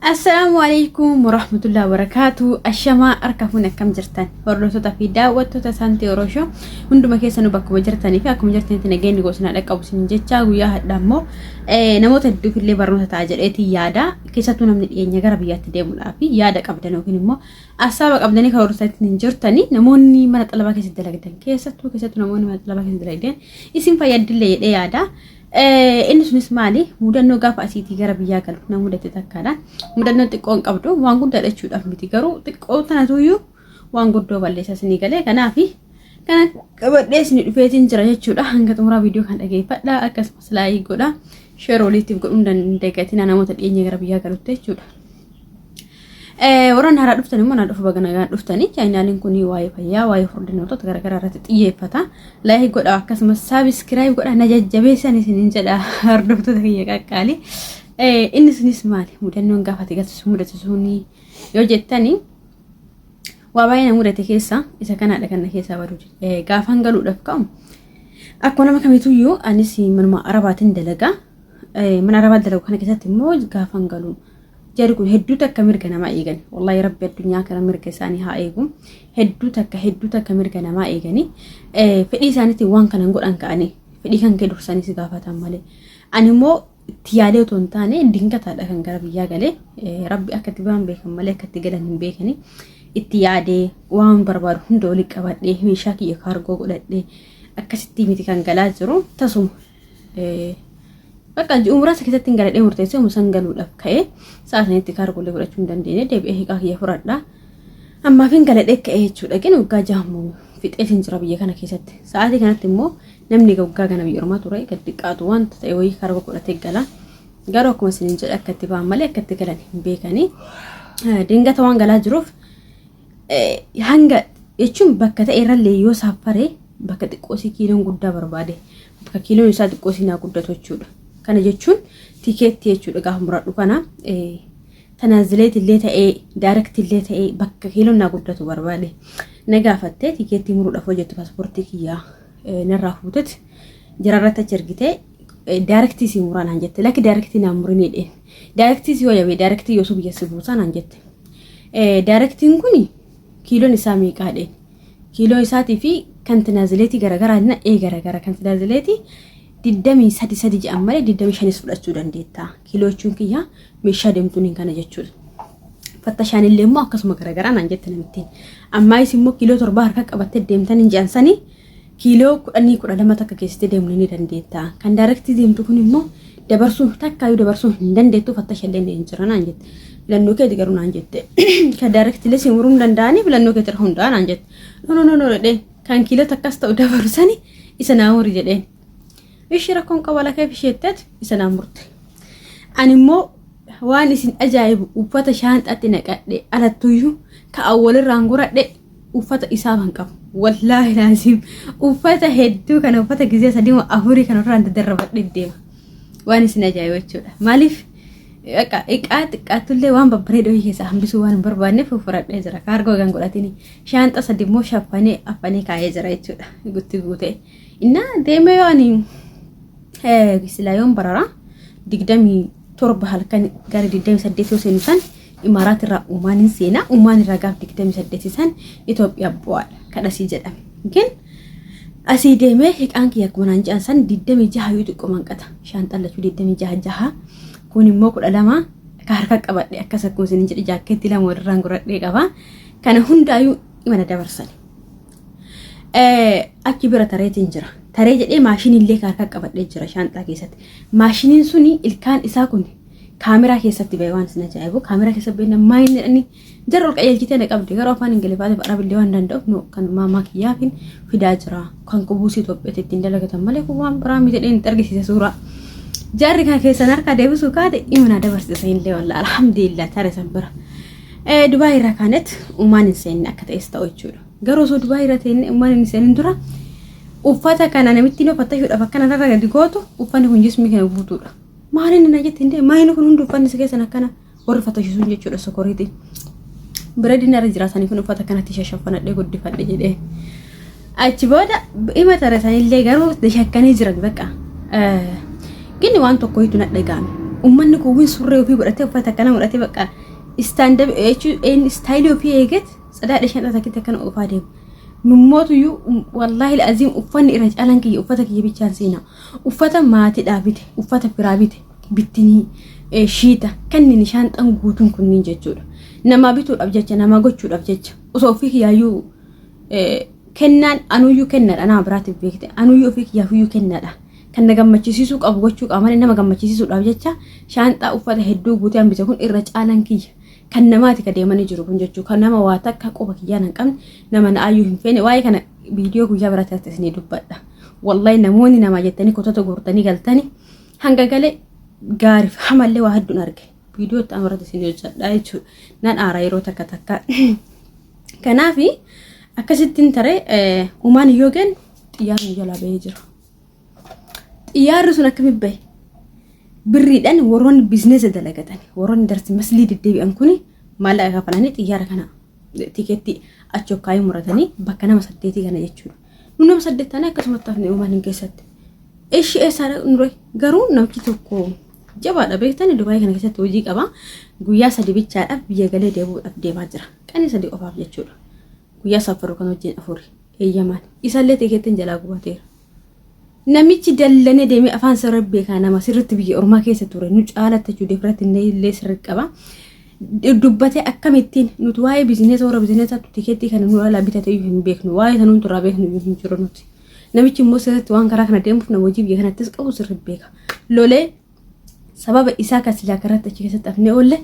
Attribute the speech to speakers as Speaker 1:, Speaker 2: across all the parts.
Speaker 1: Assalaamu alaikum warahmatullahi wabarakatuh. Ashamaa harka fuune akkam jirtan? Hordoftoota fi daawwattoota Saantii Oroshoo hunduma keessanuu bakkuma jirtanii fi akkuma jirtanitti nageenyi gosa dhaqqabu isin jecha guyyaa hadhaa immoo namoota hedduuf illee barnoota ta'a jedheetiin yaada. Keessattuu namni dhiyeenya gara biyyaatti deemuudhaaf yaada qabdan yookiin immoo asaaba qabdanii kan hordoftan hin jirtanii namoonni mana xalabaa keessatti dalagdan keessattuu namoonni mana xalabaa keessatti dalagdan isin fayyadillee jedhee yaada. Inni sunis maali? Mudannoo gaafa asiitii gara biyyaa galu na mudate takkaadha. Mudannoo xiqqoo hin qabdu waan guddaa jechuudhaaf miti garuu xiqqoo tanatuyyuu waan guddoo balleessa isinii galee kanaaf kana qabadhee isinii dhufeetiin jira jechuudha. Hanga xumuraa viidiyoo kan dhageeffadha akkasumas laayii godha sheer waliitiif godhuun dandagatina namoota dhiyeenya gara biyyaa galutti jechuudha. Warreen haaraa dhuftan immoo na dhufu baga nagaan dhuftanii chaayinaaliin kun waa'ee fayyaa waa'ee furdinootota garaagaraa irratti xiyyeeffata. Laayik godha akkasumas saabiskiraayib godha na jajjabeessan isiniin jedha hordoftoota kiyya qaqqaali. Inni sunis maali? Mudannoon gaafa ati galtu mudatu suni yoo jettani waa baay'ee na mudate keessa isa kanaadha kan na keessaa badu. Gaafan galuudhaaf ka'u akkuma nama kamituyyuu anis manuma arabaatiin dalagaa. Mana arabaa dalagu kana keessatti immoo gaafan galu Jarri kun hedduu takka mirga namaa eegan. Wallaahi rabbi addunyaa kana mirga isaanii haa eegu. Hedduu takka hedduu takka mirga namaa eeganii fedhii isaaniitiin waan kana hin godhan ka'anii fedhii kan kee dursanii si gaafatan malee. Ani immoo itti yaadee otoo hin taane dingataadha kan gara biyyaa galee rabbi akka itti ba'an beekan malee akka itti galan hin beekani. Itti yaadee waan barbaadu hunda walitti qabadhee meeshaa kiyya kaargoo godhadhee akkasitti miti kan galaa jiru tasuma. Bakka ji'u muraasa keessatti hin galadhee murteessee uma san galuudhaaf ka'ee sa'a sanitti kaargollee godhachuu hin dandeenye deebi'ee hiikaa kiyya fudhadha. Ammaaf hin galadhee ka'ee jechuudha. Gin waggaa jahamu fixeetiin jira biyya kana keessatti. Sa'aatii kanatti immoo namni waggaa kana biyya ormaa ture gad xiqqaatu wanta ta'e wayii kaargoo godhatee gala. Garuu akkuma isiniin jedhe akka itti ba'an malee akka itti galan hin beekanii. Dingata waan galaa jiruuf hanga jechuun bakka ta'e irrallee yoo saaffare bakka xiqqoo isii kiiloon guddaa barbaade bakka kiiloon isaa xiqqoo isii naa guddatu jechuudha. Kana jechuun tikeettii jechuudha gaafa muradhu kana tanaazileet illee ta'ee daayirekti illee ta'ee bakka kiiloon naa guddatu barbaade na gaafattee tikeettii muruudhaaf hojjettu paaspoortii kiyyaa narraa fuutet jararratti achi ergitee daayirektii sii muraa naan jette lakki daayirektii naan murinii dheen daayirektii sii wayyabe daayirektii yoo biyya si buusaa naan jette. Daayirektiin kun kiiloon isaa meeqaa dheen kiiloo isaatii fi kan tinaazileetii garaagaraa na ee garaagara kan tinaazileetii digdamii sadi sadi jedhan malee digdamii shanis fudhachuu dandeetta. Kiiloo jechuun kiyya meeshaa deemtuun hin kana jechuudha. Fattashaan illee immoo akkasuma garaagaraa naan jette namittiin. Ammaayis immoo kiiloo torbaa harka qabattee deemtan hin jedhan sanii kiiloo 10 12 takka keessatti deemuu ni dandeetta. Kan daayirektii deemtu kun immoo dabarsuu takkaayyuu dabarsuu hin dandeettu fattasha illee hin jira naan jette. Filannoo keeti garuu naan jette. Kan daayirektiilee si muruu hin danda'anii filannoo keeti irra hundaa'a naan jette. No no no no jedheen kan kiiloo takkas ta'u dabaru sani isa naa muri jedheen. Ishii rakkoon qaba lakeef isheetteet isa naa murte. Ani immoo waan isin ajaa'ibu uffata shaanxaatti naqadhe alattuyyuu ka awwalirraan guradhe uffata isaaf hin qabu. Wallaahi laazim uffata hedduu kana uffata gizee sadii moo afurii kana irraan dadarrabadhe deema. Waan isin ajaa'ibu jechuudha. Maaliif Bakka iqaa xiqqaattullee waan babbareedoo keessaa hambisuu waan hin barbaanneef fudhadhee jira. Kaargoo kan godhatini shaanxa sadi immoo shaffanee affanee kaa'ee jira jechuudha. Gutti guutee. Innaa deemee yoo ani silaa yoon bararaa 27 halkan gara 28 yoo seenu san Imaaraat irraa Umaan hin seena. Umaan irraa gaaf 28 san Itoophiyaa bu'aadha. Kadhasii jedhame. Gin asii deemee hiqaan kiyya akkuma naan jedhan san 26 yoo xiqqoo manqata. Shaanxaan lachuu 26 jaha. Kun immoo 12 ka harka qabadhe akkas akkuma isin jedhe jaakkeettii lama walirraan godhadhee qaba. Kana hundaayyuu imala dabarsani. Achi bira tareetiin jira. Taree jedhee maashinii illee ka harka qabadhee jira shaanxaa keessatti. Maashiniin suni ilkaan isaa kun kaameraa keessatti bahe waan isin ajaa'ibu kaameraa keessa bahe maa inni jedhanii jarri ol qajeelchitee na qabdi garuu afaan ingiliffaatiif arabillee waan danda'uuf nu kan maamaa kiyyaafin fidaa jira kan qubuusii Itoophiyaatti ittiin dalagatan malee kun waan biraa miti jedheen itti argisiise suuraa. Jarri kan keessan harkaa deebisuu kaate ima na dabarsise illee walla alhamdulillah tare san bira. Dubaay irraa kaanet umaan hin seenne akka ta'es ta'u jechuudha. Garuu osoo Dubaay irra teenne umaan hin seenin dura uffata kana namitti uffatashuudhaaf akkana irra gadi gootu uffanni kun jismii kana guutuudha. Maal inni na jette hin maal inni kun hundi uffanni si keessan akkana warri fatashisuun jechuudha sokoriiti. Bireediin irra jiraatanii kun uffata kanatti shashaffanadhee guddifadhe jedhee. Achi booda hima tare sanillee garuu shakkanii jiran bakka. Ginni waan tokko hiitu na dhaga'ame. Uummanni kun surree ofii godhatee uffata akkana godhatee bakka istaandab jechuun istaayilii ofii eeget sadaadha shaanxaa takkitti akkana oofaa deemu. Nummootuyyuu wallaahi aziim uffanni irra caalaan kiyya uffata kiyya bichaan seenaa. Uffata maatiidhaa bite, uffata firaa bite, bittinii, shiita kanneen shaanxaan guutuun kunniin jechuudha. Namaa bituudhaaf jecha, namaa gochuudhaaf jecha osoo ofii kiyyaayyuu kennaan anuyyuu kennaadha nama biraatiif beekte anuyyuu ofii kiyyaafiyyuu kennaadha. Kan na gammachisiisuu qabu gochuu qaba malee nama gammachisiisuudhaaf jecha shaanxaa uffata hedduu guutee hambise kun irra caalaan kiyya. Kan namaati ka deemanii jiru kun jechuudha. Kan nama waa takka quba kiyyaan hin qabne nama na ayyuu hin feene waa'ee kana viidiyoo guyyaa biraatti isinii dubbadha. Wallahi namoonni namaa jettanii kotota guurtanii galtanii hanga galee gaariif hamallee waa hedduun arge. Viidiyoo itti aanu irratti isinii hojjedha jechuudha. Nan aara yeroo takka takka. Kanaaf akkasittiin taree uumaan yoo kennu xiyyaarri nu jalaa bahee jira. Xiyyaarri sun akkamitti bahe? Birriidhaan warroonni biizinesa dalagatan warroonni darsi maslii deddeebi'an kuni maallaqa kafalanii xiyyaara kana tikeettii achi okkaayee muratanii bakka nama saddeetii kana jechuudha. Nu nama saddeet taanee akkasumatti hafne uumaan hin keessatti. Ishi eessaa nure garuu namchi tokko jabaadha beektani Dubaayii kana keessatti hojii qaba. Guyyaa sadi bichaadhaaf biyya galee deebi'uudhaaf deemaa jira. Qanii sadi qofaaf jechuudha. Guyyaa safaru kan hojii afuri eeyyamaan. Isallee tikeettiin jalaa gubateera. Namichi dallanee deemee afaan sirri beekaa nama sirriitti biyya ormaa keessa ture nu caalatti jechuudha irratti illee sirri qaba. Dubbatee akkamittiin nuti waa'ee bizineesa warra bizineesaatti tikeettii kana nu alaa bitate iyyuu hin beeknu waa'ee sanuun irraa beeknu iyyuu hin jiru nuti. Namichi immoo sirriitti waan karaa kana deemuuf nama hojii biyya kanattis qabu sirri beeka. Lolee sababa isaa kan silaa karaatti achi keessatti hafnee oolle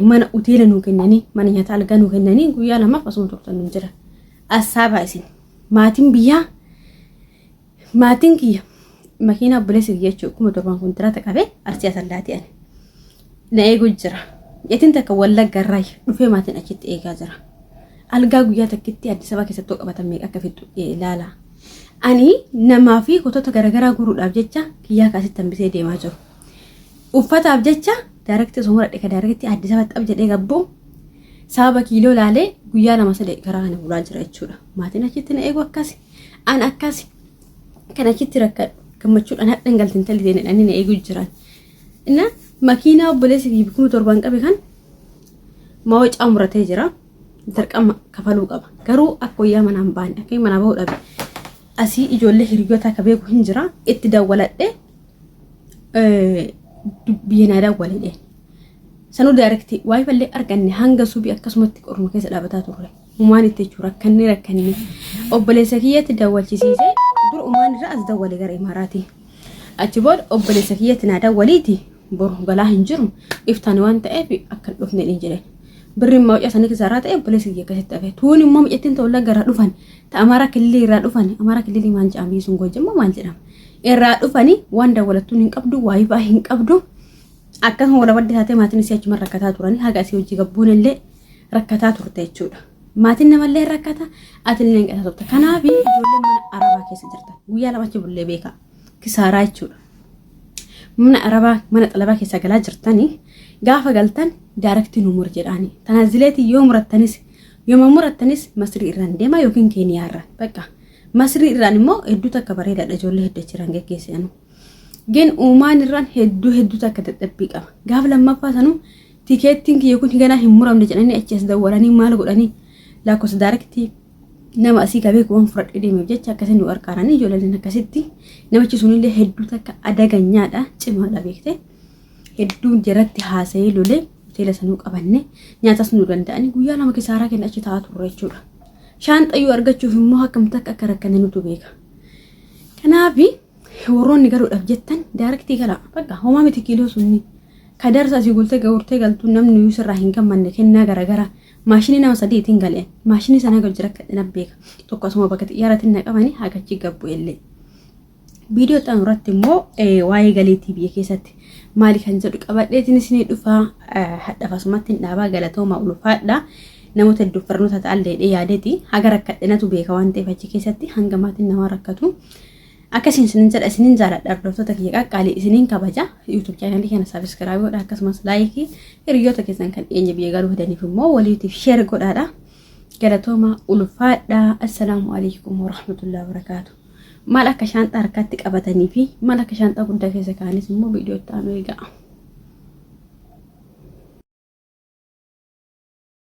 Speaker 1: mana hoteela nuu kennanii mana nyaata algaa nuu kennanii guyyaa lamaaf asuma turtan nu jira. Assaabaa isin. Maatiin biyyaa maatiin kiyya makiinaa obboleessa kiyya jechuudha 7,000 kontiraata qabee Arsii Asallaati ani. Na eeguu jira. Yetiin takka Wallagga irraa dhufee maatiin achitti eegaa jira. Algaa guyyaa takkitti Addis Ababa keessatti qabatan meeqa akka fixu ilaala. Ani namaa fi kotota garaagaraa guuruudhaaf jecha kiyyaa kaasitti hambisee deemaa jiru. Uffataaf jecha daarektii osoo muradhe ka daarektii Addis Ababa xab jedhee gabbuu sababa kiiloo laalee guyyaa lama sadii karaa kana bulaa jira jechuudha. Maatiin achitti na eegu akkasi. An akkasi. Kan achitti rakkadhu gammachuudhaan hadhan galtin talli ta'e na eegu jiran. Inna makiinaa obboleessi kiyya 7,000 qabe kan maawacaa muratee jira. Dirqama kafaluu qaba. Garuu akka wayyaa manaan baane akka manaa bahuu dhabe. Asii ijoollee hiriyoota akka beeku hin jira. Itti dawwaladhe biyya naa dawwaledhe. Sanuu daayirektii waayifallee arganne hanga subii akkasumatti qorma keessa dhaabataa turre. Umaan itti jechuun rakkanne rakkanne obboleessa kiyyatti dawwalchisiisee dura umaan irraa as dawwale gara Imaaraatii. Achi booda obboleessa kiyyatti naa dawwaliiti boru galaa hin jiru iftaan waan ta'eef akka hin dhufne hin jedhan. Birriin mawucaa sanii kisaaraa ta'e obboleessi kiyya akkasitti hafe. Tuun immoo mucattiin ta'u wallagga irraa dhufan ta Amaaraa kililii irraa dhufan Amaaraa kililii maal jedhama biyyi sun Goojjammoo maal jedhama. Irraa dhufanii waan dawwalattuun hin qabdu waayifaa hin qabdu. Akkasuma wal wadde taatee maatiin isii achuma rakkataa turanii haga asii hojii gabbuun illee rakkataa turte jechuudha. Maatiin namallee rakkata ati illee hin turte. Kanaaf ijoolleen mana arabaa keessa jirtan guyyaa lama achi bullee beekaa kisaaraa jechuudha. Mana arabaa mana xalabaa keessa galaa jirtanii gaafa galtan daarektii nu mur jedhaani. Tanaazileetii yoo murattanis yooma murattanis Masrii irraan deema yookiin Keeniyaa irraan bakka Masrii irraan immoo hedduu takka bareedaadha ijoollee hedduu jiran geggeessinu. Gen uumaan irraan hedduu hedduu takka dadhabbii qaba. Gaafa lammaffaa sanuu tikeettiin kiyya kun ganaa hin muramne jedhanii achi as dawwalanii maal godhanii lakkoofsa daarektii nama asii qabee waan fudhadhee deemeef jecha akkasiin nu qarqaaranii ijoolleen akkasitti namichi sunillee hedduu takka adaganyaadha cimaadha beekte hedduu jaratti haasa'ee lolee hoteela sanuu qabanne nyaatas nu danda'anii guyyaa lama kisaaraa kenna achi taa'aa turre jechuudha. Shaanxayyuu argachuuf immoo akkam takka akka rakkanne nutu beeka. Kanaaf warroonni galuudhaaf jettan daarektii galaa bakka homaa miti kiiloo sunni ka darsa asii gultee gurtee galtuu namni iyyuu sirraa hin gammanne kennaa garaagaraa maashinii nama sadii ittiin galeen maashinii sana jira akka na beeka tokko asuma bakka xiyyaaratiin na qabanii hagachi gabbu illee. Viidiyoo itti aanu irratti immoo waa'ee galiitii biyya keessatti maali kan jedhu qabadheetiin isinii dhufaa hadhaaf asumatti hin dhaabaa galatoomaa ulfaadha. Namoota hedduuf barnoota ta'an leedhee yaadeeti haga rakkadhenatu beeka waan ta'eef achi keessatti hanga maatiin namaa rakkatu. Akkasiin isinin jedha isinin jaaladha hordoftoota kiyya qaqqaalii isinin kabaja YouTube chaanalii kana sabiskiraayib godha akkasumas laayikii hiriyoota keessan kan dhiyeenya biyya galuu fedhaniif immoo waliitiif sheer godhaadha. Galatooma ulfaadha. Assalaamu alaikum warahmatullahi wabarakaatu. Maal akka shaanxaa harkatti qabatanii fi maal akka shaanxaa guddaa keessa kaa'anis immoo viidiyoo itti aanu eegaa.